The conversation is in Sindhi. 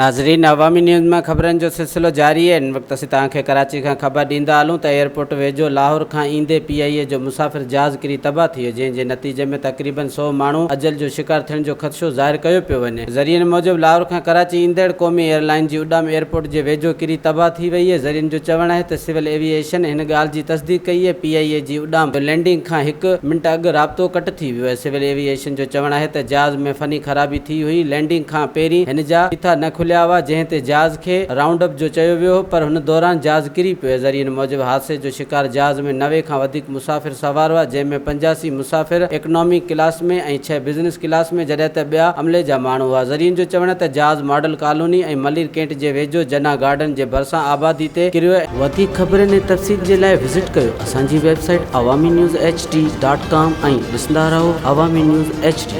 ناظرين عوامي نيوز مان خبرن جو سلسلو جاري آهي هن وقت اسين توهان کي ڪراچي کان خبر ڏيندا هلون ته ايئرپورٽ ويجهو لاهور کان ايندي پي آء اي جو مسافر جهاز ڪري تباهه ٿي ويو جنهن جي نتيجي ۾ تقريبن سئو ماڻهو اجل جو شڪار ٿيڻ جو خدشو ظاهر ڪيو پيو وڃي ذريعن موجب لاهور کان ڪراچي ايندڙ قومي ايئر لائن جي اڏام ايئرپورٽ جي ويجهو ڪري تباهه ٿي وئي ذريعن جو چوڻ آهي ته سول ايوي ايشن هن ڳالهه جي تصديق ڪئي آهي پي آء اي جي اڏام جو لينڊنگ کان هڪ منٽ اڳ رابطو ڪٽ ٿي ويو آهي سول ايوي ايشن جو چوڻ آهي ته جهاز ۾ فني خرابي ٿي هئي، لينڊنگ کان پهرين هن جا ڦيٿا نه کليا هئا، جنهن تي جهاز کي رائونڊ اپ جو چيو ويو هو، پر هن دوران جهاز ڪري پيو. ذريعن موجب حادثي جو شڪار جهاز ۾ 90 کان وڌيڪ مسافر سوار هئا، جنهن ۾ 85 مسافر اڪنامي ڪلاس ۾ ۽ ڇهه بزنس ڪلاس ۾ جڏهن ته ٻيا عملي جا ماڻهو هئا. ذريعن جو چوڻ آهي ته جهاز ماڊل ڪالوني ۽ ملير ڪينٽ جي ويجهو جناح گارڊن جي ڀرسان آبادي تي ڪريو. وڌيڪ خبرن ۽ تفصيل جي لاء وزٽ ڪيو اسان جي website Awami news H D dot com ۽ ڏسندا رهو عوامي نيوز ايڇ ڊي.